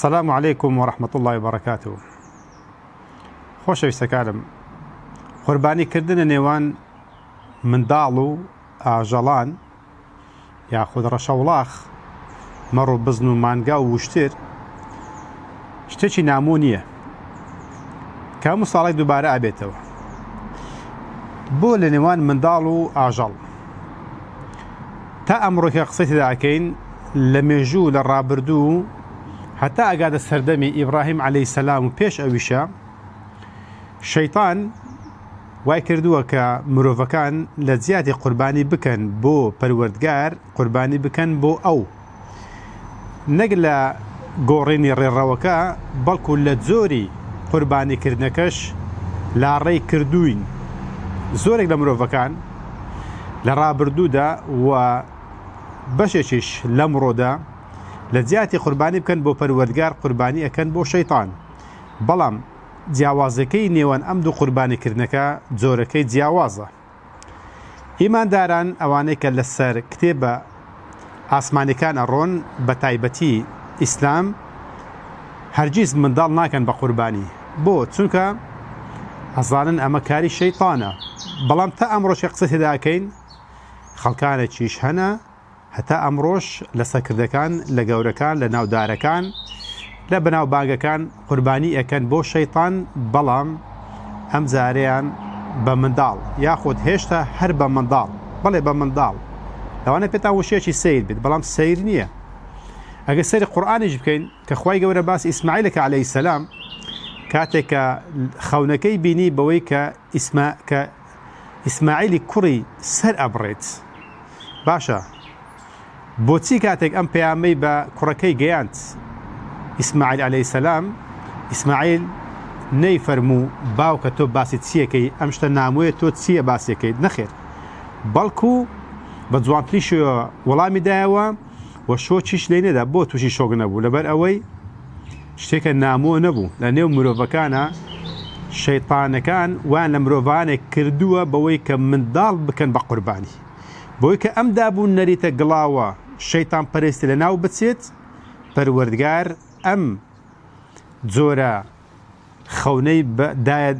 السلام علیکم و رحمة اللە و بەرەکاته. خۆشەویستەکانم قوربانی کردنە نێوان منداڵ و ئاژەڵان یاخود ڕەشەوڵاخ مەڕ و بزن و مانگا و وشتر شتێکی نامۆ نییە کە هەموو ساڵێک دووبارە ئەبێتەوە بۆ لە نێوان منداڵ و ئاژەڵ تا ئەمڕۆ کە قسەی تێدا ئەکەین لە مێژوو لە ڕابردوو هەتا ئەگاتە سەردەمی ئیبراهیم عەلەیهی سەلام و پێش ئەویشە شەیتان وای کردووە کە مرۆڤەکان لە جیاتی قوربانی بکەن بۆ پەروەردگار قوربانی بکەن بۆ ئەو نەک لە گۆڕینی ڕێڕەوەکە بەڵکو لە جۆری قوربانیکردنەکەش لاڕێی کردووین. زۆرێک لە مرۆڤەکان لە ڕابردوودا و بەشێکیش لەمڕۆدا لە جیاتی قوربانی بکەن بۆ پەروەردگار قوربانی ئەکەن بۆ شەیتان. بەڵام جیاوازەکەی نێوان ئەم دوو قوربانیکردنەکە جۆرەکەی جیاوازە. ئیمانداران ئەوانەی کە لەسەر کتێبە ئاسمانیەکان ئەڕۆن بە تایبەتی ئیسلام هەرگیز منداڵ ناکەن بە قوربانی بۆ چونکە ئەزانن ئەمە کاری شەیتانە بەڵام تا ئەمڕۆش کە قسە تێدا ئەکەین خەڵکانێکیش هەنە هەتا ئەمڕۆش لە سەرکردەکان، لە گەورەکان، لە ناودارەکان، لە بەناوبانگەکان قوربانی ئەکەن بۆ شەیتان، بەڵام ئەم جارەیان بە منداڵ، یاخود هێشتا هەر بە منداڵ، بەڵێ بە منداڵ، لەوانەیە پێتان وشەیەکی سەیر بێت، بەڵام سەیر نییە. ئەگەر سەیری قورئانیش بکەین کە خوای گەورە باسی ئیسماعیل ئەکا عەلەیهی سەلام، کاتێک کە خەونەکەی بینی بەوەی کە ئیسما کە ئیسماعیلی کوڕی سەر ئەبڕێت. باشە بۆچی کاتێک ئەم پەیامەی بە کوڕەکەی گەیاند ئیسماعیل عەلەیهی سەلام، ئیسماعیل نەی فەرموو باوکە تۆ باسی چیەکەی ئەم شتە نامۆیە تۆ چیە باسیەکەیت نەخێر بەڵکو بە جوانترین شێوە وەڵامی دایەوە و شۆکیش لێی نەدا بۆ تووشی شۆک نەبوو لەبەر ئەوەی شتێکە نامۆ نەبوو لە نێو مرۆڤەکانە شەیتانەکان وان لە مرۆڤانێک کردووە بەوەی کە منداڵ بکەن بە قوربانی بۆی کە ئەم دابوو نەریتە گڵاوە شەیتان پەرستی لە ناو بچێت پەروەردگار ئەم جۆرە خەونەی دایە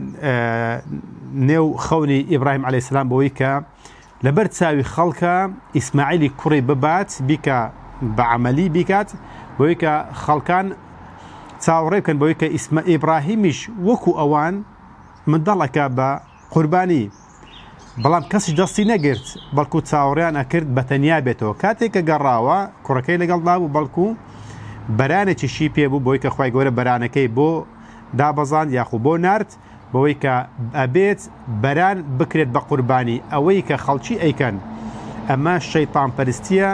نێو خەونی ئیبراهیم عەلەیهی سلام بەوەی کە لەبەر چاوی خەڵکە ئیسماعیلی کوڕی ببات بیکا بە عەمەلی بیکات بەوەی کە خەڵکان چاوەڕێ بکەن بەوەی کە ئیسمە ئیبراهیمیش وەکو ئەوان منداڵ ئەکا بە قوربانی بەڵام کەسیش دەستی نەگرت بەڵکو چاوەڕێیان ئەکرد بە تەنیا بێتەوە کاتێک کە گەڕاوە کوڕەکەی لەگەڵدا بوو بەڵکو بەرانێکیشی پێ بوو بۆی کە خوای گەورە بەرانەکەی بۆ دابەزاند یاخو بۆ نارد بەوەی کە ئەبێت بەران بکرێت بە قوربانی ئەوەی کە خەڵکی ئەیکەن ئەمە شەیتان پەرستیە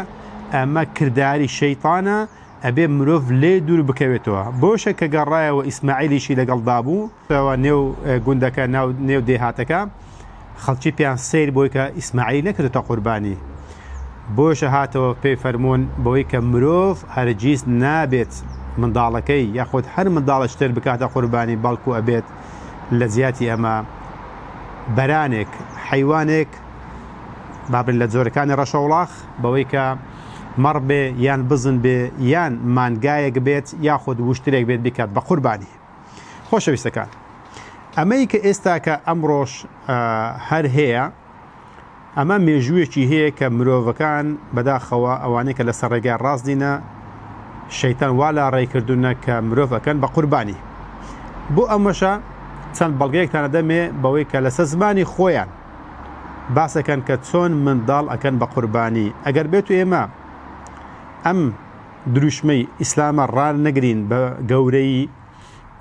ئەمە کرداری شەیتانە ئەبێ مرۆڤ لێ دوور بکەوێتەوە بۆشە کە گەڕایەوە ئیسماعیلیشی لەگەڵدا بوو نێو گوندەکە ناو نێو دێهاتەکە خەڵکی پێیان سەیر بۆی کە ئیسماعیلی نەکردۆتە قوربانی بۆیشە هاتەوە پێی فەرموون بەوەی کە مرۆڤ هەرگیز نابێت منداڵەکەی یاخود هەر منداڵێکی تر بکاتە قوربانی بەڵکو ئەبێت لە جیاتی ئەمە بەرانێک حەیوانێک بابن لە جۆرەکانی ڕەشەوڵاخ بەوەی کە مەڕ بێ یان بزن بێ یان مانگایەک بێت یاخود وشترێک بێت بیکات بە قوربانی. خۆشەویستەکان ئەمەی کە ئێستاکە ئەمڕۆش هەر هەیە ئەمە مێژوویەکی هەیە کە مرۆڤەکان بەداخەوە ئەوانەی کە لەسەر ڕێگای ڕاست نینە شەیتان وا لا ڕێی کردوونە کە مرۆڤ ئەکەن بە قوربانی بۆ ئەمەشە چەند بەڵگەیەکتان ئەدەمێ بەوەی کە لەسەر زمانی خۆیان باسەکەن کە چۆن منداڵ ئەکەن بە قوربانی ئەگەر بێت و ئێمە ئەم دروشمەی ئیسلامە ڕانەگرین بە گەورەیی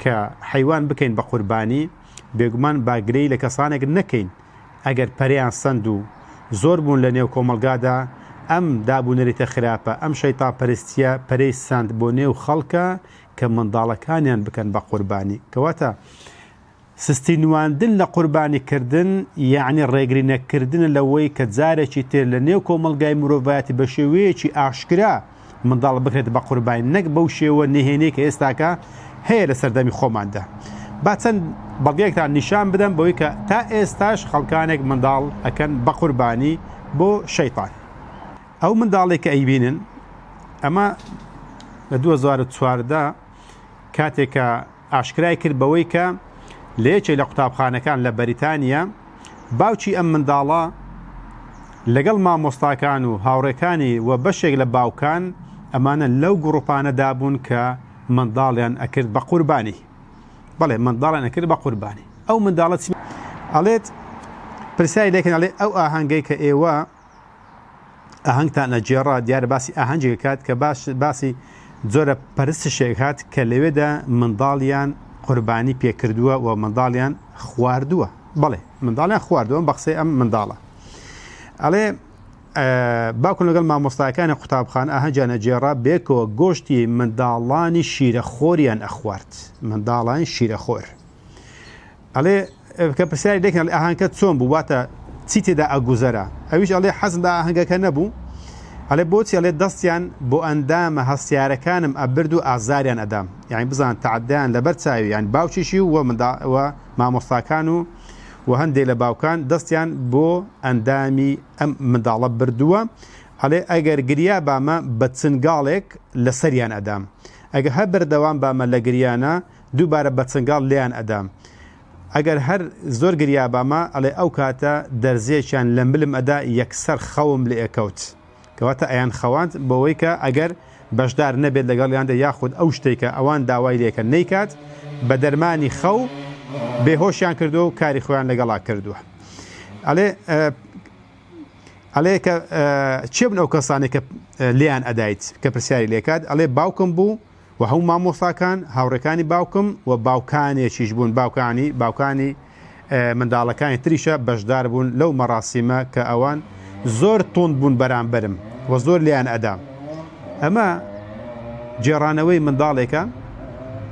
کە حەیوان بکەین بە قوربانی، بێگومان با گرێی لە کەسانێک نەکەین ئەگەر پەرەیان سەند و زۆر بوون لە نێو کۆمەڵگادا، ئەم داب و نەریتە خراپە، ئەم شەیتان پەرستیە پەرەی سەند بۆ نێو خەڵکە کە منداڵەکانیان بکەن بە قوربانی. کەواتە سستی نواندن لە قوربانی کردن یەعنی ڕێگری نەکردنە لەوەی کە جارێکی تر لە نێو کۆمەڵگای مرۆڤایەتی بە شێوەیەکی ئاشکرا منداڵ بکرێت بە قوربانی نەک بەو شێوە نهێنیەی کە ئێستاکە هەیە لە سەردەمی خۆماندا. با چەند بەڵگەیەکتان نیشان بدەم بەوەی کە تا ئێستاش خەڵکانێک منداڵ ئەکەن بە قوربانی بۆ شەیتان. ئەو منداڵێک کە ئەیبینن ئەمە لە 2014 کاتێک کە ئاشکرای کرد بەوەی کە لە یەکێک لە قوتابخانەکان لە بەریتانیا باوکی ئەم منداڵە لەگەڵ مامۆستاکان و هاوڕێکانی و بەشێک لە باوکان ئەمانە لەو گروپانەدا بوون کە منداڵیان ئەکرد بە قوربانی. بەڵێ منداڵیان ئەکرد بە قوربانی. ئەو منداڵە چی ئەڵێت؟ پرسیاری لێکن ئەڵێ ئەو ئاهەنگەی کە ئێوە ئاهەنگتان ئەگێڕا، دیارە باسی ئاهەنگێک ئەکات کە باش باسی جۆرە پەرستشێک هات کە لەوێدا منداڵیان قوربانی پێکردووە و منداڵیان خواردووە. بەڵێ منداڵیان خواردووە بە قسەی ئەم منداڵە. ئەڵێ باوکم لەگەڵ مامۆستاکانی قوتابخانە ئاهەنگیان ئەگێڕا بێکەوە گۆشتی منداڵانی شیرەخۆریان ئەخوارد. منداڵانی شیرەخۆر. ئەڵێ کە پرسیاری لێکن ئەڵێ ئاهەنگەکە چۆن بوو واتە چی تێدا ئەگوزەرا ئەویش ئەڵێ حەزم بە ئاهەنگەکە نەبوو ئەڵێ بۆچی ئەڵێ دەستیان بۆ ئەندامە هەستیارەکانم ئەبرد و ئازاریان ئەدام یعنی بزان تەعدایان لەبەر چاوی یان باوکیشی و مندا و مامۆستاکان و و هەندێک لە باوکان دەستیان بۆ ئەندامی ئەم منداڵە بردووە ئەڵێ ئەگەر گریا بامە بە چنگاڵێک لەسەریان ئەدام ئەگە هەر بەردەوام بامە لە گریانە دووبارە بە چنگاڵ لێیان ئەدام. ئەگەر هەر زۆر گریابامە ئەڵێ ئەو کاتە دەرزیەکیان لە ملم ئەدا یەکسەر خەوم لێ ئەکەوت. کەواتە ئەیان خەواند بەوەی کە ئەگەر بەشدار نەبێت لەگەڵیاندا یاخود ئەو شتەی کە ئەوان داوای لێکەن نەیکات بە دەرمانی خەو بێهۆشیان کردووە و کاری خۆیان لەگەڵا کردووە. ئەڵێ ئەڵێ کە کێ بن ئەو کەسانەی کە لێیان ئەدایت کە پرسیاری لێکات ئەڵێ باوکم بوو و هەموو مامۆستاکان، هاوڕێکانی باوکم و باوکانێکیش بوون، باوکانی باوکانی منداڵەکانی تریشە بەشدار بوون لەو مەراسیمە کە ئەوان زۆر توند بوون بەرامبەرم و زۆر لێیان ئەدام. ئەمە گێڕانەوەی منداڵێکە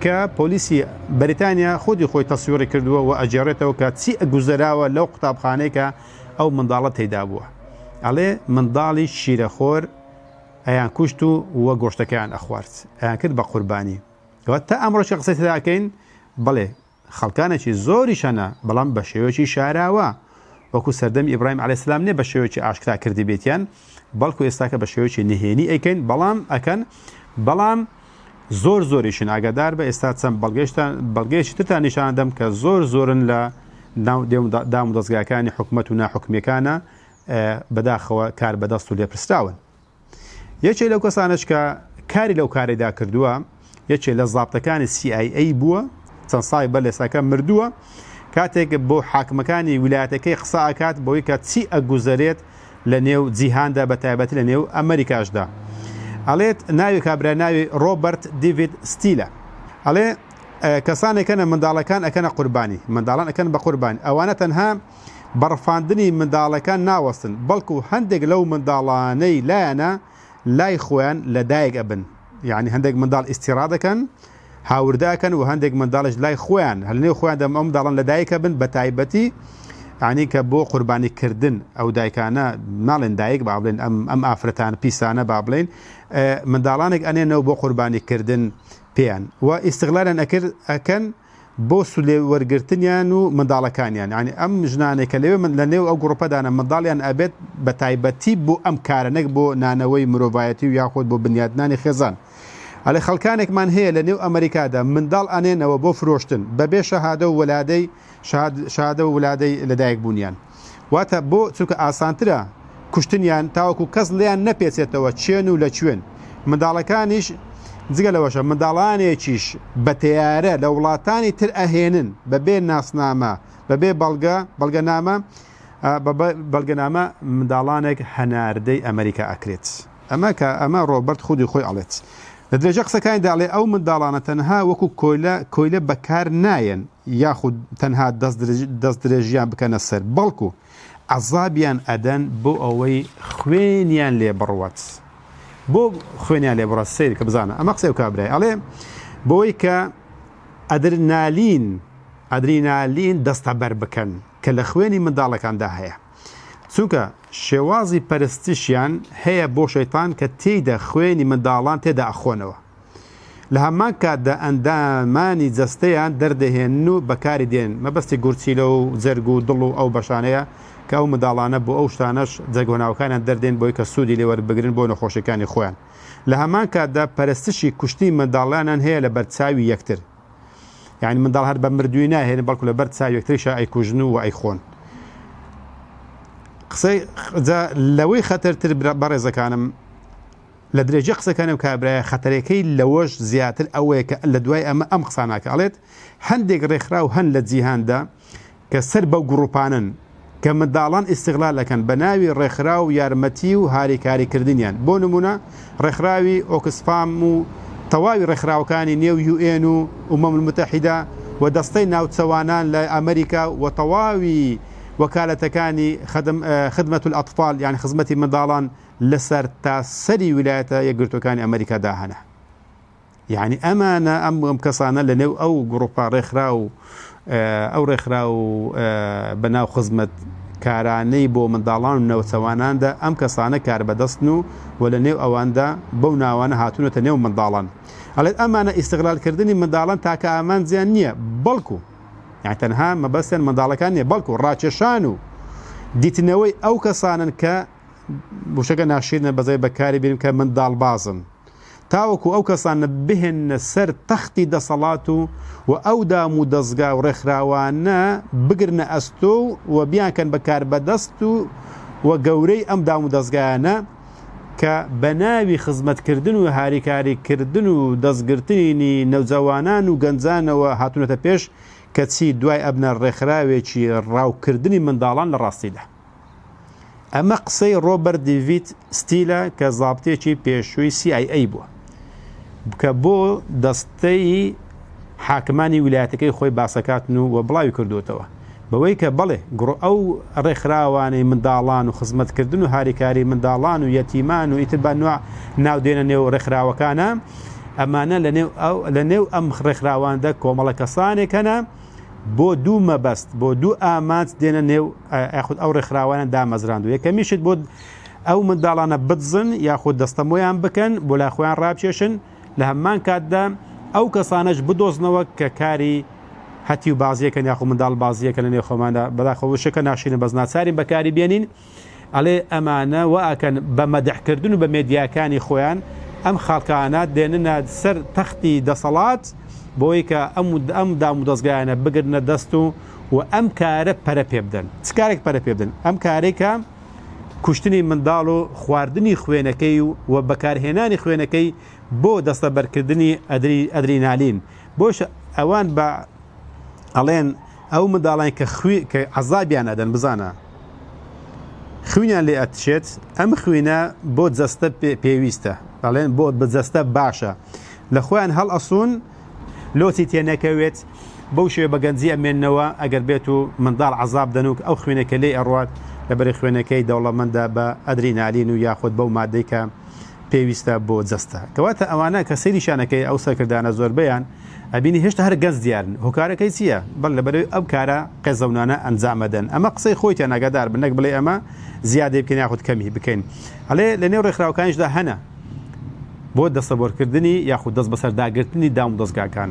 کە پۆلیسی بەریتانیا خودی خۆی تەسویڕی کردووە و ئەگێڕێتەوە کە چی گوزەراوە لەو قوتابخانەی کە ئەو منداڵە تێیدا بووە. ئەڵێ منداڵی شیرەخۆر ئەیان کوشت و وە گۆشتەکەیان ئەخوارد ئەیان کرد بە قوربانی کەوات تا ئەمڕۆش کە قسەی تێدا ئەکەین بەڵێ خەڵکانێکی زۆریش هەنە بەڵام بە شێوەیەکی شاراوە وەکو سەردەمی ئیبراهیم عەلەیهی سەلام نیە بە شێوەیەکی ئاشکرا کردبێتیان بەڵکو ئێستاکە بە شێوەیەکی نهێنی ئەیکەین بەڵام ئەکەن بەڵام زۆر زۆریشن ئاگادار بە ئێستا چەند بەڵگەشتان بەڵگەیەکی ترتان نیشان دەم کە زۆر زۆرن لە ناو دام و دەستگاکانی حکومەت و ناحکومیەکانە بەداخەوە کار بەدەست و لێپرسراون. یەکێ لەو کەسانەش کە کاری لەو کارەیدا کردووە یەکێ لە زابتەکانی CIA بووە چەند ساڵی بەر لە مردووە کاتێک بۆ حاکمەکانی ویلایەتەکەی قسە ئەکات بۆی کە چی ئەگوزەرێت لە نێو جیهاندا بە تایبەتی لە نێو ئەمریکاشدا ئەڵێت ناوی کابرا ناوی ڕۆبەرت دیڤید ستیلە ئەڵێ کەسانێکەنە منداڵەکان ئەکەنە قوربانی منداڵان ئەکەن بە قوربانی ئەوانە تەنها بە ڕفاندنی منداڵەکان ناوەستن، بەڵکو هەندێک لەو منداڵانەی لایانە لای خۆیان لە دایک ئەبن، یەعنی هەندێک منداڵ ئیستیڕاد ئەکەن، هاوردە ئەکەن و هەندێک منداڵیش لای خۆیان هەر لەنێو خۆیاندا ئەو منداڵان لە دایک ئەبن، بە تایبەتی یەعنی کە بۆ قوربانی کردن ئەو دایکانە ناڵێن دایک با بڵێن ئەم ئەم ئافرەتان پیسانە با بڵێن منداڵانێک ئەنێنەوە بۆ قوربانی کردن پێیان و ئیستغلالیان ئەکرد ئەکەن بۆ سوودلێوەرگرتنیان و منداڵەکانیان یانی ئەم ژنانەی کە لەوێ لە نێو ئەو گڕوپەدانە منداڵیان ئەبێت بە تایبەتی بۆ ئەم کارە نەک بۆ نانەوەی مرۆڤایەتی و یاخود بۆ بنیاتنانی خێزان ئەڵێ خەڵکانێکمان هەیە لە نێو ئەمریکادا منداڵ ئەنێنەوە بۆ فرۆشتن بەبێ شەهادە و وەلادەی شەهادە و ولادەی لەدایک بوونیان واتە بۆ چونکە ئاسانترە کوشتنیان تاوەکو کەس لێیان نەپێچێتەوە چێن و لە کوێن منداڵەکانیش جگە لەوەشە منداڵانێکیش بە تەیارە لە وڵاتانی تر ئەهێنن بەبێ ناسنامە بەبێ بەڵگە بەڵگەنامە بەڵگەنامە منداڵانێک هەناردەی ئەمریکا ئەکرێت ئەمە کە ئەمە ڕۆبەرت خودی خۆی ئەڵێت لە درێژە قسەکانیدا ئەڵێ ئەو منداڵانە تەنها وەکو کۆیلە کۆیلە بەکار نایەن یاخود تەنها دەستدرێژیان بکەنە سەر بەڵکو عەزابیان ئەدەن بۆ ئەوەی خوێنیان لێ بڕوات بۆ خوێنیان لێ بڕات سەیر کە بزانە ئەمە قسەی کابرای ئەڵێ بۆی کە ئەدرنالین ئەدرینالین دەستەبەر بکەن کە لە خوێنی منداڵەکاندا هەیە چونکە شێوازی پەرستشیان هەیە بۆ شەیتان کە تێیدا خوێنی منداڵان تێدا ئەخۆنەوە لە هەمان کاتدا ئەندامانی جەستەیان دەردەهێنن و بەکاری دێنن، مەبەستی گورچیلە و جەرگ و دڵ و ئەو بەشانەیە کە ئەو منداڵانە بۆ ئەو شتانەش جەرگهۆناوەکانیان دەردێن بۆی کە سوودی لێ وەربگرن بۆ نەخۆشیەکانی خۆیان. لە هەمان کاتدا پەرستشی کوشتنی منداڵانیان هەیە لە بەرچاوی یەکتر. یعنی منداڵ هەر بە مردووی ناهێنن بەڵکو لە بەر چاوی یەکتریشا ئەیکوژن و ئەیخۆن. قسەی جا لەوەی خەتەرتر بەڕێزەکانم لە درێژەی قسەکانی ئەم کابرایە خەتەرەکەی لەوەش زیاتر ئەوەیە کە لە دوای ئەمە ئەم قساناکە ئەڵێت هەندێک ڕێکخراو هەن لە جیهاندا کە سەر بەو گروپانن کە منداڵان ئیستغلال ئەکەن بە ناوی ڕێکخراو و یارمەتی و هاریکاری کردنیان بۆ نمونە ڕێکخراوی ئۆکسفام و تەواوی ڕێکخراوەکانی نێو یوئێن و ئومەم المتحدە و دەستەی ناوچەوانان لە ئەمریکا و تەواوی وەکالەتەکانی خدمە الاطفال یان خزمەتی منداڵان لە سەرتاسەری ویلایەتە یەکگرتووەکانی ئەمریکادا هەنە. یعنی ئەمانە ئەم ئەم کەسانە لە نێو ئەو گروپە ڕێکخرا و ئەو ڕێکخرا و بەناو خزمەت کارانەی بۆ منداڵان و نەوچەواناندا ئەم کەسانە کاربەدەستن و و لە نێو ئەواندا بەو ناوانە هاتوونەتە نێو منداڵان. ئەڵێت ئەمانە ئیستغلالکردنی منداڵان تاکە ئامانجیان نییە بەڵکو یانی تەنها مەبەستیان منداڵەکان نییە بەڵکو ڕاکێشان و دیتنەوەی ئەو کەسانن کە وشەکە ناشیرنە بەزای بەکاری بێنم کە منداڵبازن تاوەکو ئەو کەسانە بهێننە سەر تەختی دەسەڵات و و ئەو دام و دەزگا و ڕێکخراوانە بگرنە ئەستۆ و بیانکەن بە کاربەدەست و و گەورەی ئەم دام و دەزگایانە کە بە ناوی خزمەتکردن و هاریکاریکردن و دەستگرتنی نەوجەوانان و گەنجانەوە هاتوونەتە پێش کەچی دوای ئەبنە ڕێکخراوێکی ڕاوکردنی منداڵان لە ڕاستیدا. ئەمە قسەی ڕۆبەرت دیڤید ستیلە کە زابتێکی پێشووی سی ئای ئەی بووە کە بۆ دەستەی حاکمانی ویلایەتەکەی خۆی باسەکاتن و بڵاوی کردوتەوە بەوەی کە بەڵێ گڕ ئەو ڕێکخراوانەی منداڵان و خزمەتکردن و هاریکاری منداڵان و یەتیمان و ئیتر بە نوع ناودێنە نێو ڕێکخراوەکانە ئەمانە لە نێو ئەو لە نێو ئەم ڕێکخراواندا کۆمەڵە کەسانێک هەنە بۆ دوو مەبەست بۆ دوو ئامانج دێنە نێو یاخود ئەو ڕێکخراوانە دامەزراندو یەکەمیشت بۆ ئەو منداڵانە بدزن یاخود دەستەمۆیان بکەن بۆ لای خۆیان ڕابکێشن لە هەمان کاتدا ئەو کەسانەش بدۆزنەوە کە کاری هەتیو بازیەکەن یاخود منداڵ بازیەکە لە نێو خۆماندا بەداخەوە وشەکە ناشینە بەس ناچارین بەکاری بێنین ئەڵێ ئەمانە وا ئەکەن بە مەدح کردن و بە مێدیاکانی خۆیان ئەم خاڵکانە دێننە سەر تەختی دەسەڵات بۆی کە ئەم ئەم دام و دەزگایانە بگرنە دەست و و ئەم کارە پەرە پێ بدەن. چ کارێک پەرە پێ بدەن؟ ئەم کارەی کە کوشتنی منداڵ و خواردنی خوێنەکەی و و بەکارهێنانی خوێنەکەی بۆ دەستەبەرکردنی ئەدری ئەدرینالین بۆش ئەوان بە ئەڵێن ئەو منداڵان کە خوی کە عەزابیان ئەدەن بزانە خوینیان لێ ئەتشێت ئەم خوینە بۆ جەستە پێویستە ئەڵێن بۆ بە جەستە باشە لە خۆیان هەڵ ئەسوون لۆچی تێنەکەوێت بەو شێوە بە گەنجی ئەمێنەوە ئەگەر بێت و منداڵ عەزاب دەن و ئەو خوێنە کە لێی ئەڕوات لەبەری خوێنەکەی دەوڵەمەندە بە ئەدرینالین و یاخود بەو مادەی کە پێویستە بۆ جەستە کەواتە ئەوانە کە سەیریشیان ئەکەی ئەو سەرکردانە زۆربەیان ئەبینی هێشتا هەر گەنج دیارن هۆکارەکەی چییە بەڵ لەبەرەوەی ئەو کارە قێزەونانە ئەنجام ئەدەن ئەمە قسەی خۆیتیان ئاگادار بن نەک بڵێ ئەمە زیادەی بکەین یاخود کەمی بکەین ئەڵێ لە نێو ڕێکخراوەکانیشدا هەنە بۆ دەستەبەرکردنی یاخود دەست بەسەرداگرتنی دام و دەزگاکان.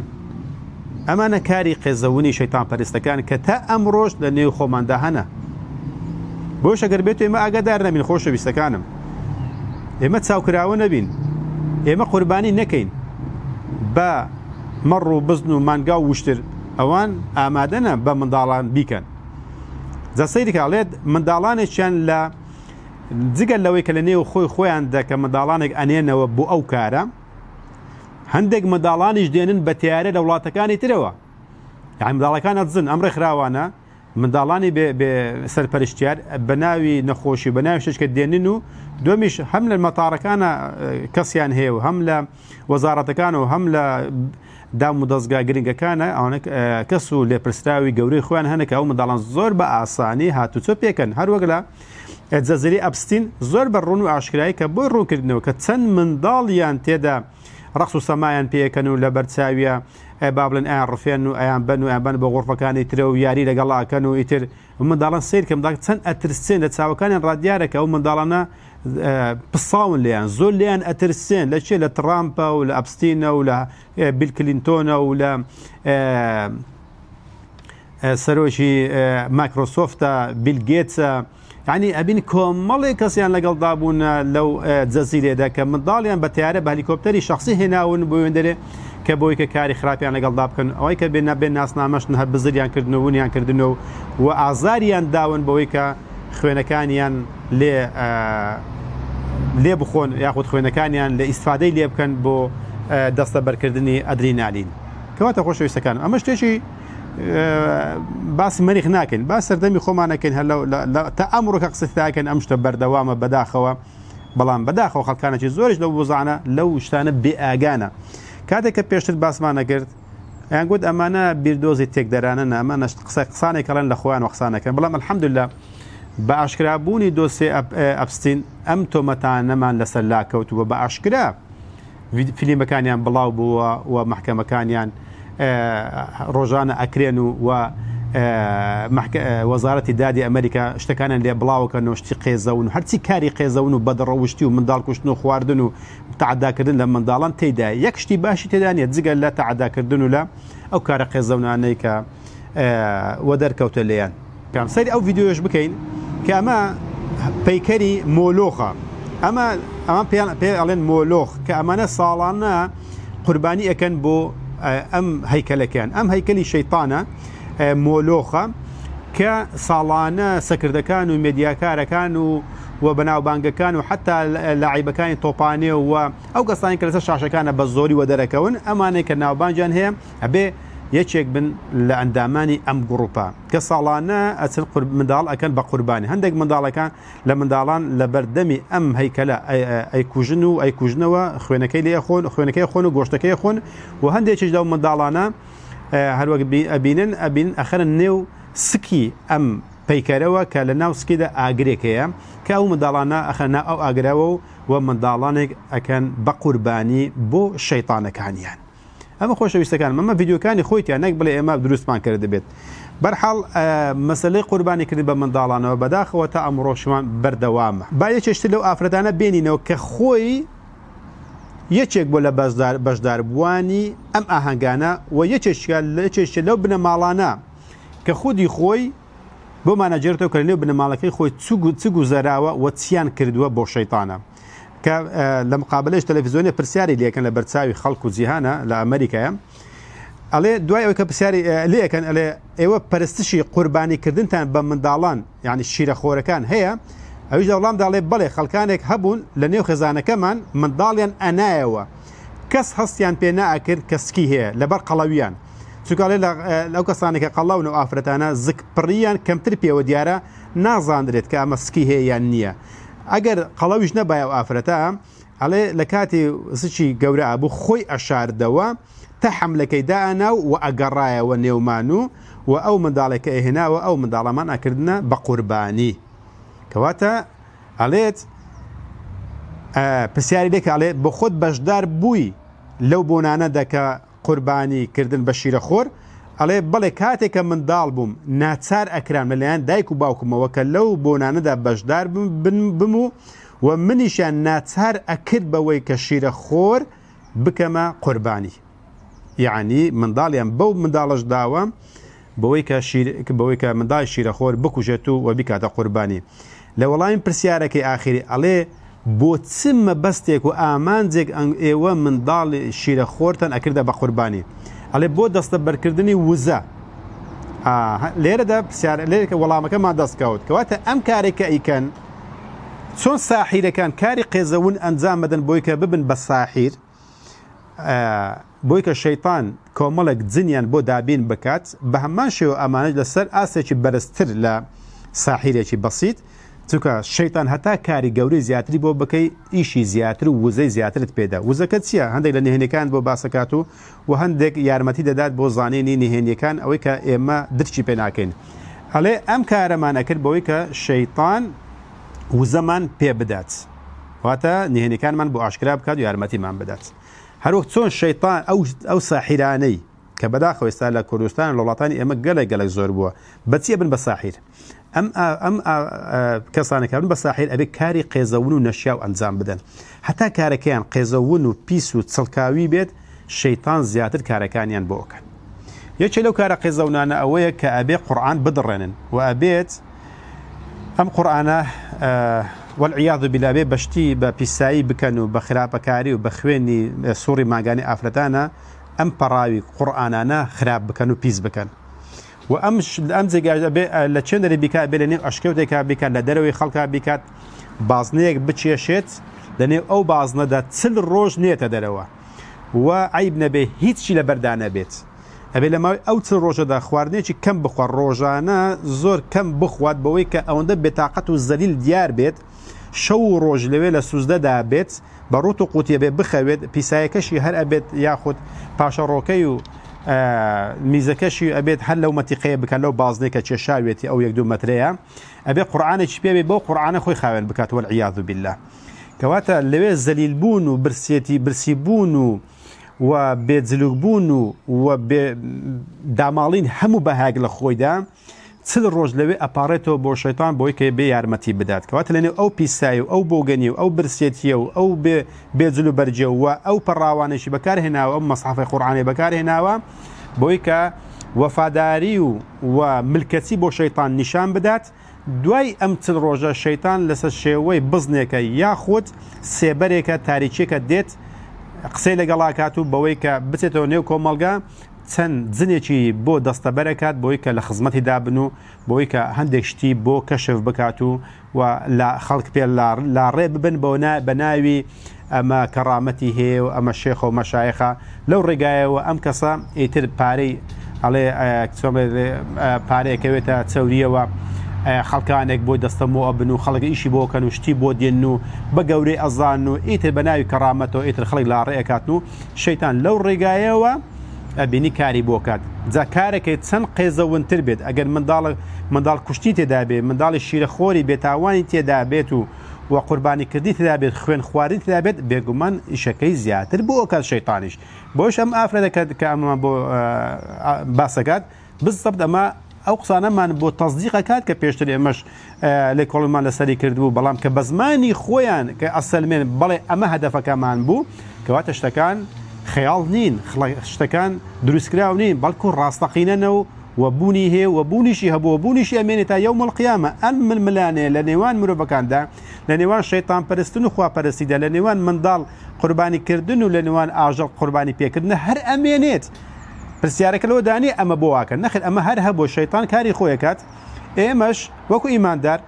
ئەمانە کاری قێزەونی شەیتان پەرستەکان کە تا ئەمڕۆش لە نێو خۆماندا هەنە. بۆش ئەگەر بێت ئێمە ئاگادار نەبین خۆشەویستەکانم ئێمە چاوکراوە نەبین ئێمە قوربانی نەکەین بە مەڕ و بزن و مانگا و وشتر ئەوان ئامادەنە بە منداڵان بیکەن جا سەیری کە ئەڵێت منداڵانێکیان لە جگە لەوەی کە لە نێو خۆی خۆیان دەکە منداڵانێک ئەنێنەوە بۆ ئەو کارە هەندێک منداڵانیش دێنن بە تیارە لە وڵاتەکانی ترەوە یعنی منداڵەکان ئەدزن ئەم ڕێکخراوانە منداڵانی بێ سەرپەرشتیار بە ناوی نەخۆشی بە ناوی شتێک دێنن و دومیش هەم لە مەتارەکانە کەسیان هەیە و هەم لە وەزارەتەکان و هەم لە دام و دەزگا گرنگەکانە ئەوانە کەس و لێپرسراوی گەورەی خۆیان هەنە کە ئەو منداڵان زۆر بە ئاسانی هاتوچۆ پێکەن هەروەک لە جەزیرەی ئەپستین زۆر بە ڕوون و ئاشکرایی کە بۆی ڕوونکردنەوە کە چەند منداڵیان تێدا ڕەقس و سەمایان پێکەن و لە بەرچاویە با بڵێن ئەیان ڕفێن و ئەیان بەن و ئەیان بەن بۆ غۆرفەکانی ترە و یاری لەگەڵ ئەکەن و ئیتر منداڵان سەیر کە منداڵ چەند ئەترسێن لە چاوەکانیان ڕادیارە کە ئەو منداڵانە پساون لێیان زۆر لێیان ئەترسێن لە چێ لە ترامپە و لە ئەپستینە و لە بیل کلینتۆنە و لە سەرۆکی مایکرۆسۆفتە بیل گێتسە. یعنی ئەبین کۆمەڵێک کەسیان لەگەڵدا بوون لەو جەزیرێدا کە منداڵیان بە تیارە بە هەلیکۆپتەری شخصی هێناون بۆ وێندەرێ کە بۆی کە کاری خراپیان لەگەڵدا بکەن، ئەوەی کە بێ بێ ناسنامەشن هەر بزریان کردن و ونیان کردن و و ئازاریان داون بەوەی کە خوێنەکانیان لێ لێ بخۆن یاخود خوێنەکانیان لە ئیسفادەی لێ بکەن بۆ دەستەبەرکردنی ئەدرینالین. کەواتە خۆشەویستەکانم ئەمە شتێکی باسی مەریخ ناکەین با سەردەمی خۆمانەکەین هەر تا ئەمڕۆ کە قسە تاکەن ئەم شتە بەردەوامە بەداخەوە بەڵام بەداخەوە خەڵکانێکی زۆریش لەو وزانە لەو شتانە بێئاگانە کاتێک کە پێشتر باسمان نەکرد ئەیان گوت ئەمانە بیردۆزی تێکدەرانە ئەمانە قسە قسانێک ئەڵێن لە خۆیان وەقسانەکەن بەڵام الحمدلله بە ئاشکرابوونی دۆسێ ئەپستین ئەم تۆمەتانەمان لەسەر لاکەوتووە بە ئاشکرا فیلیمەکانیان بڵاو بووە و مەحکەمەکانیان ڕۆژانە ئەکرێن و و وەزارەتی دادی ئەمریکا شتەکانیان لێ بڵاوەکەن و شتی قێزەون و هەرچی کاری قێزەون و بەدڕەوشتی و منداڵ کوشتن و خواردن و تەعداکردن لە منداڵان تێدا یەک شتی باشی تێدا نیە جگە لە تەعداکردن و لە ئەو کارە قێزەونانەی کە وەدەرکەوتە لێیان. سەیری ئەو ڤیدیۆیەش بکەین کە ئەمە پەیکەری مۆلۆخە ئەمە ئەمە پێیان پێ ئەڵێن مۆلۆخ کە ئەمانە ساڵانە قوربانی ئەکەن بۆ ئەم هەیکەلەکەیان ئەم هەیکەلی شەیتانە مۆلۆخە کە ساڵانە سەکردەکان و مێدیاکارەکان و و بەناوبانگەکان و حتا لاعیبەکانی تۆپانێ و ئەو کەسانی کە لەسەر شاشەکانە بە زۆری وەدەرەکەون ئەمانەی کە ناوبانگیان هەیە ئەبێ یەکێک بن لە ئەندامانی ئەم گڕوپە کە ساڵانە ئەچن منداڵ ئەکەن بە قوربانی هەندێک منداڵەکان لە منداڵان لە بەردەمی ئەم هەیکەلە ئەیکوژن و ئەیکوژنەوە خوێنەکەی لێ خۆن خوێنەکەی خۆن و گۆشتەکەی خۆن و هەندێکیش لەو منداڵانە هەروەک ئەبینن ئەبین ئەخەرن نێو سکی ئەم پەیکەرەوە کە لە ناو سکیدا ئاگرێک هەیە کە ئەو منداڵانە ئەخەنە ئەو ئاگرەوە و و منداڵانێک ئەکەن بە قوربانی بۆ شەیتانەکانیان. ئەمە خۆشەویستەکانم ئەمە ڤیدیۆکانی خۆیتیان نەک بڵێ ئێمە دروستمان کردبێت بەرحاڵ مەسلەی قوربانی کردن بە منداڵانەوە بەداخەوە تا ئەمڕۆشمان بەردەوامە با یەکێشتر لەو ئافرەتانە بێنینەوە کە خۆی یەکێک بۆ لە بەشدار بەشداربووانی ئەم ئاهەنگانە و یەکێکە لە یەکێکە لەو بنەماڵانە کە خودی خۆی بۆمان ئەگێڕێتەوە کە لەنێو بنەماڵەکەی خۆی چ گوزەراوە و چیان کردووە بۆ شەیتانە کە لە مقابلەش تەلەفزیۆنی پرسیاری لێکەن لە بەرچاوی خەڵک و جیهانە لە ئەمریکایە ئەڵێ دوای ئەوەی کە پرسیاری لێکەن ئەلێ ئێوە پەرستشی قوربانی کردنتان بە منداڵان یعنی شیرەخۆرەکان هەیە ئەویش لە وەڵامدا ئەڵێ بەڵێ خەڵکانێک هەبوون لە نێو خێزانەکەمان منداڵیان ئەنایەوە کەس هەستیان پێ ناکرد کە سکی هەیە لەبەر قەڵەویان چونکە ئەڵێ لەو کەسانێک کە قەڵەون و ئافرەتانە زک پڕیان کەمتر پێوە دیارە نازاندرێت کە ئەمە سکی هەیە یان نییە ئەگەر قەڵەویش نەبایە ئەو ئافرەتە ئەڵێ لە کاتی سکی گەورە ئەبوو خۆی ئەشاردەوە تا حەملەکەی دائەنا و ئەگەڕایەوە نێومان و و ئەو منداڵێک کە ئەهێناوە ئەو منداڵەمان ئەکردنە بە قوربانی کەواتە ئەڵێت پرسیاری لێکە ئەڵێ بۆ خۆت بەشدار بووی لەو بۆنانەدا کە قوربانی کردن بە شیرەخۆر، ئەڵێ، بەڵێ کاتێ کە منداڵ بووم ناچار ئەکرام لە لایەن دایک و باوکمەوە کە لەو بۆنانەدا بەشدار بم و و منیشیان ناچار ئەکرد بەوەی کە شیرەخۆر بکەمە قوربانی. یەعنی منداڵیان بەو منداڵەش داوە بەوەی کە شیر بەوەی کە منداڵی شیرەخۆر بکوژێت و و بیکاتە قوربانی. لە وەڵامی پرسیارەکەی ئاخیری ئەڵێ بۆ چ مەبەستێک و ئامانجێک ئێوە منداڵی شیرەخۆرتان ئەکردە بە قوربانی؟ ئەڵێ بۆ دەستەبەرکردنی وزە. لێرەدا پرسیار لێرەکە وەڵامەکەمان دەست کەوت کەواتە ئەم کارێک کە ئەیکەن چۆن ساحیرەکان کاری قێزەون ئەنجام بدەن بۆی کە ببن بە ساحیر بۆی کە شەیتان کۆمەڵێک جنیان بۆ دابین بکات، بە هەمان شێوە ئەمانەش لەسەر ئاستێکی بەرزتر لە ساحیرێکی بەسیت، چونکە شەیتان هەتا کاری گەورەی زیاتری بۆ بکەی ئیشی زیاتر و وزەی زیاترت پێدا. وزەکە چییە؟ هەندێک لە نهێنیەکانت بۆ باسەکات و و هەندێک یارمەتی دەدات بۆ زانینی نهێنیەکان ئەوەی کە ئێمە درکی پێ ناکەین. ئەڵێ ئەم کارەمان ئەکرد بەوەی کە شەیتان وزەمان پێ بدات. واتە نهێنیەکانمان بۆ ئاشکرا بکات و یارمەتیمان بدات. هەروەک چۆن شەیتان ئەو ئەو ساحیرانەی کە بەداخەوە ئێستا لە کوردستان و لە وڵاتانی ئێمە گەلێک گەلێک زۆر بووە بە چی ئەبن بە ساحیر ئەم ئەم کەسانە کە بن بە ساحیر ئەبێ کاری قێزەون و نەشیاو ئەنجام بدەن هەتا کارەکەیان قێزەون و پیس و چڵکاوی بێت شەیتان زیاتر کارەکانیان بۆ ئەکات یەکێ لەو کارە قێزەونانە ئەوەیە کە ئەبێ قورئان بدڕێنن و ئەبێت ئەم قورئانە والعیاذ باللە بێ بە شتی بە پیسایی بکەن و بە خراپەکاری و بە خوێنی سوڕی مانگانی ئافرەتانە ئەم پەڕاوی قورئانانە خراپ بکەن و پیس بکەن و ئەم ئەم جێگاش ئەبێ لە چێن دەرێ بیکات ئەبێ لە نێو ئەشکەوتێکا بیکات لە دەرەوەی خەڵکا بیکات بازنەیەک بچێشێت لە نێو ئەو بازنەدا چل ڕۆژ نێتە دەرەوە و عیب نەبێ هیچی لەبەردا نەبێت ئەبێ لە ماوەی ئەو چل ڕۆژەدا خواردنێکی کەم بخوا ڕۆژانە زۆر کەم بخوات بەوەی کە ئەوەندە بێتاقەت و زەلیل دیار بێت شەو و ڕۆژ لەوێ لە سوزدەدا بێت بە ڕوت و قوتیە بێ بخەوێت پیسایەکەشی هەر ئەبێت یاخود پاشەڕۆکەی و میزەکەشی ئەبێت هەر لەو مەتیقەیە بکات لەو بازنەی کە کێشاوێتی ئەو یەک دوو مەترەیە ئەبێ قورئانێکی پێ بێ بەو قورئانە خۆی خاوێن بکات والعیاذ بالله کەواتە لەوێ زەلیل بوون و برسێتی برسی بوون و و بێ جلوک بوون و و بێ داماڵین هەموو بەهایەک لە خۆیدا چل ڕۆژ لەوێ ئەپاڕێتەوە بۆ شەیتان بۆی کە بێ یارمەتی بدات کەواتە لەنێو ئەو پیسایی و ئەو بۆگەنی و ئەو برسێتیە و ئەو بێ بێ جل و بەرگێ و ئەو پەڕاوانەشی بەکار هێناوە ئەو مەسحەفی قورئانی بەکار هێناوە بۆی کە وەفاداری و و ملکەچی بۆ شەیتان نیشان بدات دوای ئەم چل ڕۆژە شەیتان لەسەر شێوەی بزنێکە یاخود سێبەرێکە تاریکیەکە دێت قسەی لەگەڵاکات و بەوەی کە بچێتەوە نێو کۆمەڵگا چەند جنێکی بۆ دەستەبەرەکات بۆی کە لە خزمەتی دابن و بۆی کە هەندێک شتی بۆ کەشف بکات و و لە خەڵک پێ لاڕێ ببن بە ناوی ئەمە کەڕامەتی هەیە و ئەمە شێخە و مەشایخە لەو ڕێگایەوە ئەم کەسە ئیتر پارەی ئەڵێ پارەیە کەوێتە چەوریەوە خەڵکانێک بۆی دەستەمۆ ئەبن و خەڵک ئیشی بۆ کەن و شتی بۆ دێن و بە گەورەی ئەزان و ئیتر بە ناوی کەڕامەتەوە ئیتر خەڵک لاڕێ ئەکاتن و شەیتان لەو ڕێگایەوە ئەبینی کاری بۆ کات جا کارەکەی چەند قێزەونتر بێت ئەگەر منداڵ منداڵ کوشتنی تێدا بێ منداڵی شیرەخۆری بێتاوانی تێدا بێت و و قوربانی کردنی تێدا بێت خوێن خواردنی تێدا بێت بێگومان ئیشەکەی زیاتر بۆ ئەکات شەیتانیش بۆش ئەم ئافرەتە کە کە ئەمەمان بۆ باسەکات بزەبت ئەمە ئەو قسانەمان بۆ تەزدیق ئەکات کە پێشتر ئێمەش لێکۆڵمان لەسەری کردبوو بەڵام کە بە زمانی خۆیان کە ئەسەلمێن بەڵێ ئەمە هەدەفەکەمان بوو کەواتە شتەکان خەیاڵ نین شتەکان دروستکراو نین بەڵکو ڕاستەقینەنە و و بوونی هەیە و بوونیشی هەبوو و بوونیشی ئەمێنێ تا یوم القیامە ئەم ململانێ لە نێوان مرۆڤەکاندا لە نێوان شەیتان پەرستن و خواپەرستیدا لە نێوان منداڵ قوربانی کردن و لە نێوان ئاژەڵ قوربانی پێکردن هەر ئەمێنێت پرسیارەکە لەوەدا نییە ئەمە بۆ واکەن نەخێر ئەمە هەر هەبوو شەیتان کاری خۆی ئەکات ئێمەش وەکو ئیماندار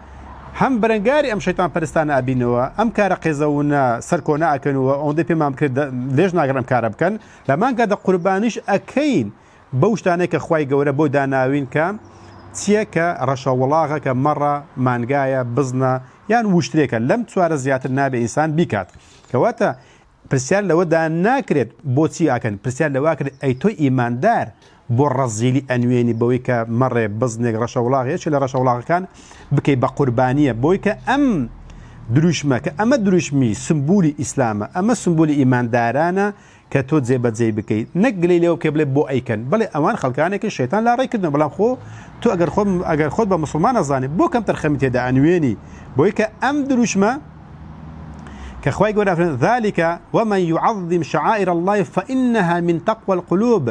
هەم بەرەنگاری ئەم شەیتان پەرستانە ئەبینەوە ئەم کارە قێزەونە سەرکۆنە ئەکەن و ئەوەندەی پێمان بکرێت لێژ ناگرن ئەم کارە بکەن لە مانگادا قوربانیش ئەکەین بەو شتانەی کە خوای گەورە بۆی داناوین کە چییە کە ڕەشە وڵاغە کە مەڕە مانگایە بزنە یان وشترێکە لەم چوارە زیاتر نابێ ئینسان بیکات کەواتە پرسیار لەوەدا ناکرێت بۆچی ئەکەن، پرسیار لەوە ئەکرێت ئەی تۆی ئیماندار بۆ ڕەزیلی ئەنوێنی بەوەی کە مەڕێ، بزنێک، ڕەشەوڵاغ، یەکێ لە ڕەشەوڵاغەکان بکەی بە قوربانیە بۆی کە ئەم دروشمە کە ئەمە دروشمی سمبولی ئیسلامە، ئەمە سمبولی ئیماندارانە کە تۆ جێبەجێی بکەی نەک گلەی لێوە بکەی بڵێ بۆ ئەیکەن، بەڵێ ئەوان خەڵکانێکن شەیتان لاڕێی کردن بەڵام خۆ تۆ ئەگەر خۆت ئەگەر خۆت بە موسڵمان ئەزانی بۆ کەمتەرخەمی تێدا ئەنوێنی بۆی کە ئەم دروشمە کە خوای گەورە فەرمووی ذلك ومن يعظم شعائر الله فإنها من تقوى القلوب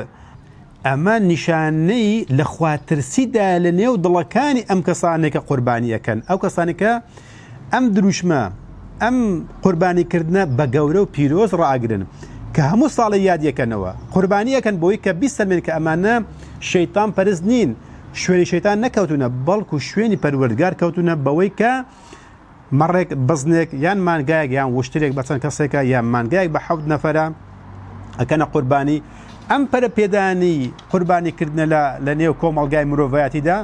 ئەمە نیشانەی لە خواترسیدا لە نێو دڵەکانی ئەم کەسانێک کە قوربانی ئەکەن ئەو کەسانێک کە ئەم دروشمە ئەم قوربانیکردنە بە گەورە و پیرۆز ڕائگرن کە هەموو ساڵی یادیەکەنەوە قوربانیەکەن بۆی کە بیسەلمێن کە ئەمانە شەیتان پەرست نین شوێنی شەیتان نەکەوتونە بەڵکو شوێنی پەروەردگار کەوتونە بەوەی کە مەڕێک، بزنێک، یان مانگایەک یان وشترێک بە چەند کەسێکە یان مانگایەک بە حەوت نەفەرە ئەکەنە قوربانی ئەم پەرە پێدانی قوربانی کردنە لە لە نێو کۆمەڵگای مرۆڤایەتیدا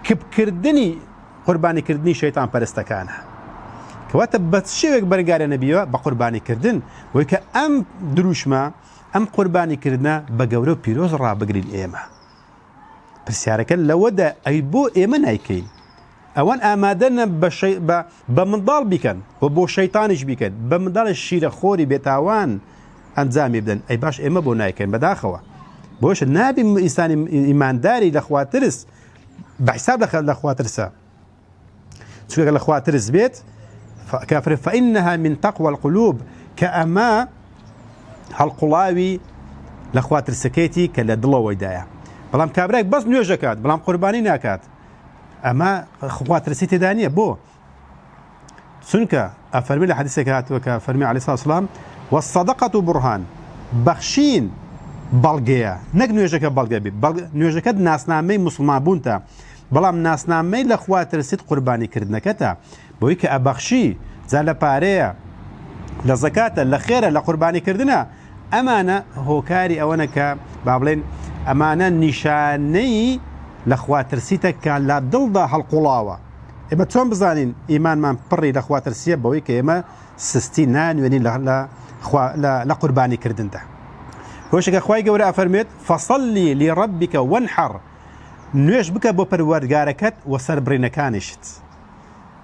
کپکردنی قوربانیکردنی شەیتان پەرستەکانە کەواتە بە شێوێک بەرگارە نەبیوە بە قوربانیکردن بۆی کە ئەم دروشمە ئەم قوربانیکردنە بە گەورە و پیرۆز ڕابگرین ئێمە پرسیارەکە لەوەدا ئەی بۆ ئێمە نایکەین ئەوان ئامادەنە بە شەی بە بە منداڵ بیکەن و بۆ شەیتانیش بیکەن بە منداڵی شیرەخۆری بێتاوان ئەنجامی بدەن ئەی باش ئێمە بۆ نایکەین بەداخەوە بۆش نابی ئینسانی ئیمانداری لە خواترس بە حساب لە خواترسە چونکە لە خواترس بێت کافر فإنها من تقوى القلوب کە ئەمە هەڵقوڵاوی لە خواترسەکەیتی کە لە دڵەوەیدایە بەڵام کابرایك بەس نوێژەکات بەڵام قوربانی ناکات. ئەمە خواترسی تێدا نییە بۆ چونکە ئەفەرمی لە حەدیسێک هاتووە کە فەرمی عەلەیهی سڵاو سلام والصدقة برهان بەخشین بەڵگەیە نەک نوێژەکە بەڵگە بێ نوێژەکەت ناسنامەی مسلمان بوونتە بەڵام ناسنامەی لە خوا ترسیت قوربانی کردنەکەتە بۆی کە ئەبەخشی جا لە پارەیە لە زەکاتە لە خێرە لە قوربانی کردنە ئەمانە هۆکاری ئەوەنە کە با بڵێن ئەمانە نیشانەی لە خوا ترسیتە کە لە دڵدا هەڵقوڵاوە ئێمە چۆن بزانین ئیمانمان پڕی لە خواترسیە بەوەی کە ئێمە سستی نانوێنین لە قوربانی کردندا هۆشەکە خوای گەورە ئەفەرمێت فصلی لربک وانحر نوێژ بکە بۆ پەروەردگارەکەت و سەربڕینەکانیشت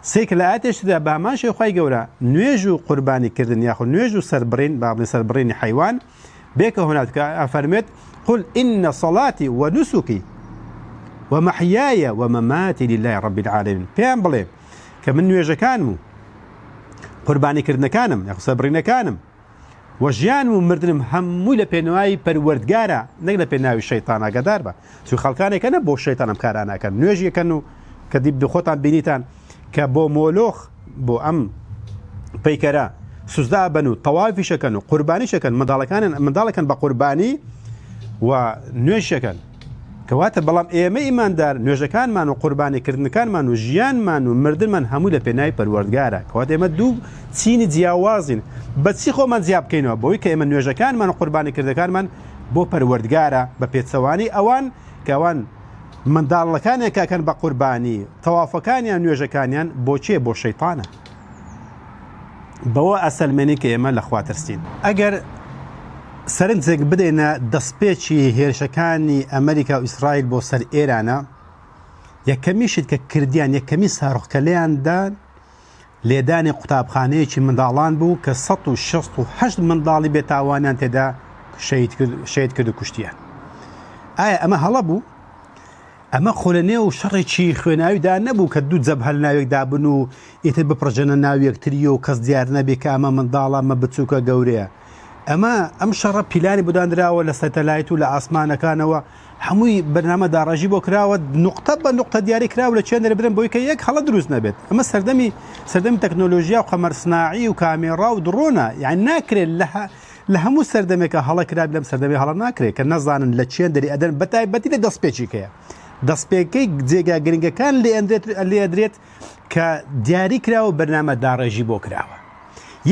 سێک لە ئاتێشتدا بە هەمان شێوە خوای گەورە نوێژ و قوربانی کردن یاخود نوێژ و سەربڕین با بڵێن سەربڕینی حەیوان بێکە هۆنات کە ئەفەرمێت قل إن صلاتي ونسكي ومحياي ومماتي لله رب العالمين پێیان بڵێ کە من نوێژەکانم و قوربانیکردنەکانم یاخود سەربڕینەکانم و ژیانم و مردنم هەمووی لە پێناوی پەروەردگارە نەک لە پێناوی شەیتان ئاگادار بە چون خەڵکانێکە نە بۆ شەیتان ئەم کارانە ئەکەن نوێژیەکەن و کە دی خۆتان بینیتان کە بۆ مۆلۆخ بۆ ئەم پەیکەرە سوزدا بن و تەوافیشەکەن و قوربانیشەکەن منداڵەکانیان منداڵەکەن بە قوربانی و نوێژەکەن کەواتە بەڵام ئێمە ئیماندار نوێژەکانمان و قوربانیکردنەکانمان و ژیانمان و مردنمان هەمووی لە پێناوی پەروەردگارە کەواتە ئێمە دوو چینی جیاوازین بەچی خۆمان جیا بکەینەوە بەوەی کە ئێمە نوێژەکانمان و قوربانیکردەکانمان بۆ پەروەردگارە بە پێچەوانی ئەوان کە ئەوان منداڵەکانیان کاکەن بە قوربانی تەوافەکانیان نوێژەکانیان بۆ چێ بۆ شەیتانە بەوە ئەسەلمێنین کە ئێمە لە خوا ترسین. ئەگەر سەرنجێک بدەینە دەستپێکی هێرشەکانی ئەمریکا و ئیسرائیل بۆ سەر ئێرانە، یەکەمین شت کە کردیان، یەکەمین ساروخ کە لێیان دا، لێدانی قوتابخانەیەکی منداڵان بوو کە 168 منداڵی بێتاوانیان تێدا شەهید کرد و کوشتیان. ئایا ئەمە هەڵە بوو؟ ئەمە خۆ لە نێو شەڕێکی خوێناویدا نەبوو کە دوو جەبهە لە ناوێکدا بن و ئیتر بپڕژێنە ناو یەکتری و کەس دیار نەبێ کە ئەمە منداڵە ئەمە بچووکە گەورەیە. ئەمە ئەم شەڕە پیلانی بۆ دانراوە لە سەتەلایت و لە ئاسمانەکانەوە هەمووی بەرنامە داڕێژی بۆ کراوە نوقتە بە نوقتە دیاری کراوە لە چێن دەربرن بۆی کە یەک هەڵە دروست نەبێت. ئەمە سەردەمی سەردەمی تەکنۆلۆژیا و قەمەر سناعی و کامێڕا و دڕۆنە یانی ناکرێت لە لە هەموو سەردەمێکا هەڵە کرابی لەم سەردەمەی هەڵە ناکرێت کە نەزانن لە چێن دەری ئەدەن بە تایبەتی لە دەستپێکیکەیە دەستپێکەی جێگا گرنگەکان لێ ئەندرێت لێ ئەدرێت کە دیاری کراوە بەرنامە داڕێژی بۆ کراوە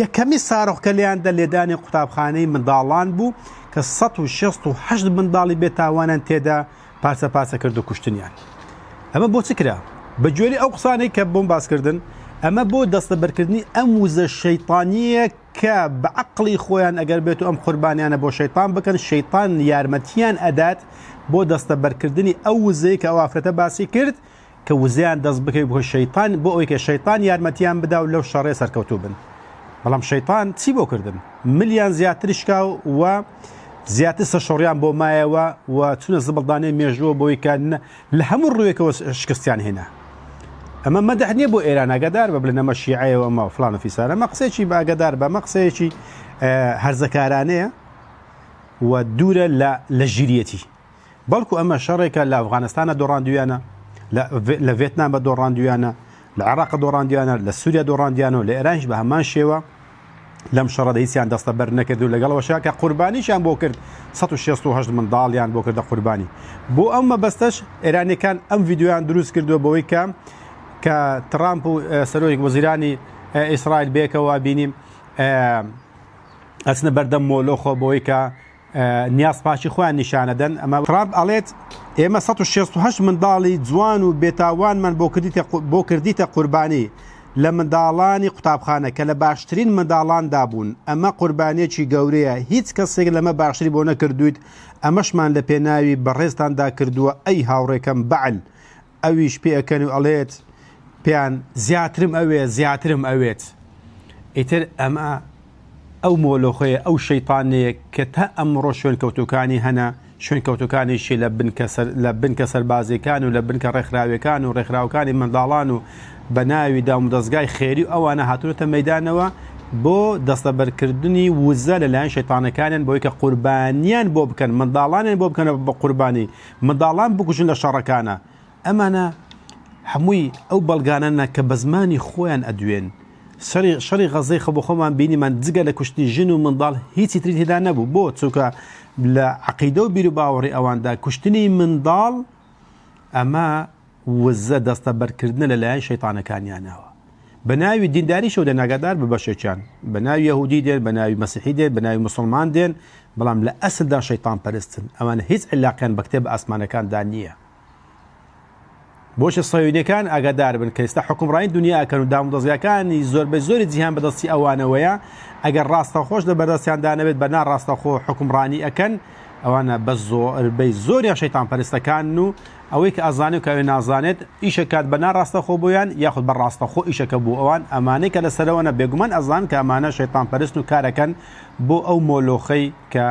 یەکەمی سارۆخ کە لێیان دە لێدانی قوتابخانەی منداڵان بوو کە 168 منداڵی بێتاوانیان تێدا پارچە پارچە کرد و کوشتنیان ئەمە بۆ چ کرا بە گوێری ئەو قسانەی کە بۆم باسکردن ئەمە بۆ دەستەبەرکردنی ئەم وزە شەیتانییە کە بە عەقڵی خۆیان ئەگەر بێتو ئەم قوربانیانە بۆ شەیتان بکەن شەیتان یارمەتیان ئەدات بۆ دەستەبەرکردنی ئەو وزەی کە ئەو ئافرەتە باسی کرد کە وزەیان دەست بکەوی بۆ شەیتان بۆ ئەوەی کە شەیتان یارمەتیان بدا و لەو شەڕێ سەرکەوتوو بن بەڵام شەیتان چی بۆ کردن ملیان زیاتر شکا و زیاتر سەرشۆڕیان بۆ مایەوە و چونە زبڵدانەی مێژووە بۆی کە لە هەموو ڕووێکەوە شکستیان هێنا. ئەمە مەدح نییە بۆ ئێران ئاگادار بە بڵێن ئەمە شیعەیە و ئەمە فلان و فیسار ئەمە قسەیەکی بە ئاگادار بە ئەمە قسەیەکی هەرزەکارانەیە و دوورە لە لە ژیریەتی بەڵکو ئەمە شەڕێکە لە ئەفغانستانە دۆڕاندویانە لە ڤێتنام بە دۆڕاندویانە لە عێراق دۆڕاندویانە لە سووریا دۆڕاندیانە و لە ئێرانیش بە هەمان شێوە لەم شەڕەدا هیچیان دەستەبەر نەکرد و لەگەڵ ئەوەشا کە قوربانیشیان بۆ کرد 168 منداڵیان بۆ کردە قوربانی بۆ ئەم مەبەستەش ئێرانیەکان ئەم ڤیدیۆیان دروست کردووە بەوەی کە کە ترامپ و سەرۆک وەزیرانی ئیسرائیل بێکەوە بینیم ئەچنە بەردەم مۆلۆخۆ بۆی کە نیاز پاکی خۆیان نیشانەدەن ئەمە ترامپ ئەڵێت ئێمە 168 منداڵی جوان و بێتاوانمان بۆ کردیتە بۆ کردیتە قوربانی لە منداڵانی قوتابخانە کە لە باشترین منداڵاندا بوون ئەمە قوربانیەکی گەورەیە هیچ کەسێک لەمە باشتری بۆ نەکردویت ئەمەشمان لە پێناوی بەڕێزتاندا کردووە ئەی هاوڕێکەم بەعل ئەویش پێئەکەن و ئەڵێت پێیان زیاترم ئەوێ زیاترم ئەوێت ئیتر ئەمە ئەو مۆلۆخەیە ئەو شەیتانەیە کە تا ئەمڕۆ شوێنکەوتووکانی هەنە شوێنکەوتووکانیشی لە بنکە سەر لە بنکە سەربازیەکان و لە بنکە ڕێکخراویەکان و ڕێکخراوەکانی منداڵان و بە ناوی دامودەزگای خێری و ئەوانە هاتوونەتە مەیدانەوە بۆ دەستەبەرکردنی وزە لەلایەن شەیتانەکانیان بۆی کە قوربانیان بۆ بکەن منداڵانیان بۆ بکەنە بە قوربانی منداڵان بکوژن لە شەڕەکانە ئەمانە. هەمووی ئەو بەڵگانەنە کە بە زمانی خۆیان ئەدوێن. شەڕی شەڕی غەزەی خۆ بۆ خۆمان بینیمان جگە لە کوشتنی ژن و منداڵ هیچی تری تێدا نەبوو. بۆ؟ چونکە لە عەقیدە و بیروباوەڕی ئەواندا کوشتنی منداڵ ئەمە وزە دەستەبەرکردنە لەلایەن شەیتانەکانیانەوە. بە ناوی دینداریشەوە دێن ئاگادار بە بەشێکیان بە ناوی یەهودی دێن بە ناوی مەسیحی دێن بە ناوی موسڵمان دێن بەڵام لە ئەسلدا شەیتان پەرستن ئەوان هیچ عیلاقیان بە کتێبە ئاسمانەکاندا نییە. بۆچی سەهیۆنیەکان ئاگادار بن کە ئێستا حوکمڕانی دنیا ئەکەن و دامودەزگاکانی زۆربەی زۆری جیهان بەدەستی ئەوانەوەیە ئەگەر ڕاستەخۆش لە بەردەستیاندا نەبێت بە ناڕاستەخۆ حوکمڕانی ئەکەن ئەوانە بە زۆربەی زۆریان شەیتان پەرستەکانن و ئەوەی کە ئەزانێت و کە ئەوێ نازانێت ئیشەکات بە ناڕاستەخۆ بۆیان یاخود بە ڕاستەخۆ ئیشەکە بۆ ئەوان ئەمانەی کە لەسەرەوەنە بێگومان ئەزان کە ئەمانە شەیتان پەرستن و کارەکەن بۆ ئەو مۆلۆخەی کە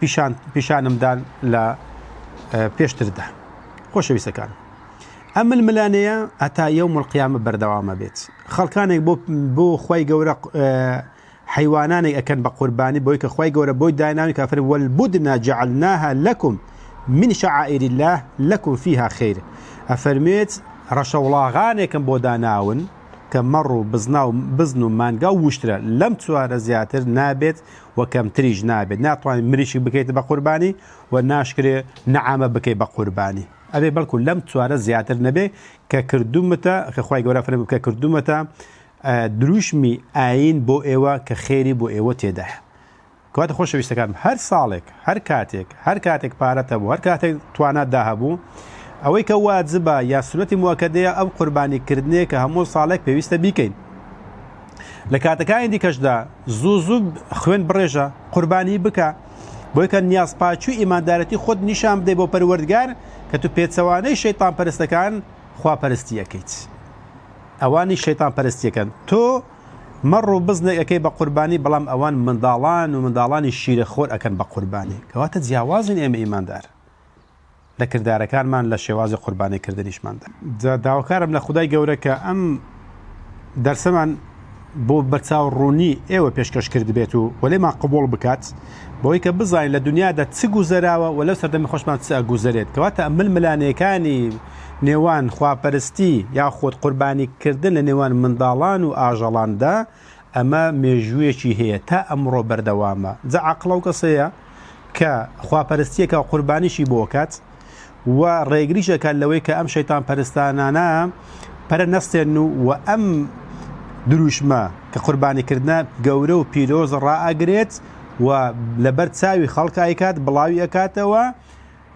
پیشان پیشانم دان لە پێشتردا. خۆشەویستەکان ئەم ململانێیە هەتا یەوم القیامە بەردەوامە بێت. خەڵکانێک بۆ بۆ خوای گەورە حەیوانانێک ئەکەن بە قوربانی بۆی کە خوای گەورە بۆی دایناوی کافر والبدن جعلناها لكم من شعائر الله لكم فيها خير ئەفەرمێت ڕەشەوڵاغانێکم بۆ داناون کە مەڕ و بزنا و بزن و مانگا و وشترە لەم چوارە زیاتر نابێت و کەمتریش نابێت ناتوانیت مریشک بکەیت بە قوربانی و ناشکرێ نەعامە بکەیت بە قوربانی ئەبێ بەڵکو لەم چوارە زیاتر نەبێ کە کردومتە کە خوای گەورە فەرمی کە کردومەتە دروشمی ئاین بۆ ئێوە کە خێری بۆ ئێوە تێدایە کەواتە خۆشەویستەکانم هەر ساڵێک هەر کاتێک هەر کاتێک پارەت هەبوو هەر کاتێک توانات دا هەبوو ئەوەی کە واجبە یا سونەتی موەکەدەیە ئەم قوربانی کردنەیە کە هەموو ساڵێک پێویستە بیکەین لە کاتەکانی دیکەشدا زوو زوو خوێن بڕێژە قوربانی بکە بۆی کە نیازپاکی و ئیماندارەتی خۆت نیشان بدەیت بۆ پەروەردگار کە تو پێچەوانەی شەیتان پەرستەکان خواپەرستی ئەکەیت ئەوانی شەیتان پەرستیەکەن تۆ مەڕ و بزنێک ئەکەی بە قوربانی بەڵام ئەوان منداڵان و منداڵانی شیرە خۆر ئەکەن بە قوربانی کەواتە جیاوازین ئێمە ئیماندار لە کردارەکانمان لە شێوازی قوربانی کردنیشماندا. جا داواکارم لە خودای گەورە کە ئەم دەرسەمان بۆ بەرچاو ڕوونی ئێوە پێشکەش کردبێت و وەلێمان قبوڵ بکات بەوەی کە بزانین لە دنیادا چ گوزەراوە و لەو سەردەمی خۆشمان چ ئەگوزەرێت کەواتە ململانێکانی نێوان خواپەرستی یاخود قوربانی کردن لە نێوان منداڵان و ئاژەڵاندا ئەمە مێژوویەکی هەیە تا ئەمڕۆ بەردەوامە جا عەقڵ ئەو کەسەیە کە خواپەرستیەکە و قوربانیشی بۆ کات و ڕێگریش ئەکات لەوەی کە ئەم شەیتان پەرستانانە پەرە نەستێن و و ئەم دروشمە کە قوربانیکردە گەورە و پیرۆز ڕائەگرێت و لەبەر چاوی خەڵک ئایکات بڵاوی ئەکاتەوە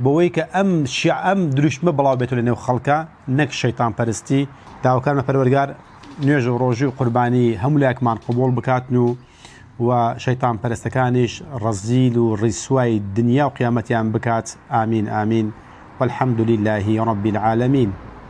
بەوەی کە ئەم شیع ئەم دروشمە بڵاو بێتەوە لە نێو خەڵکا نەک شەیتان پەرستی داواکارمە پەروەردگار نوێژ و ڕۆژی و قوربانی هەموو لایەکمان قبوڵ بکاتن و و شەیتان پەرستەکانیش ڕەزیل و ڕیسوای دنیا و قیامەتیان بکات ئامین ئامین والحمد لله رب العالمین.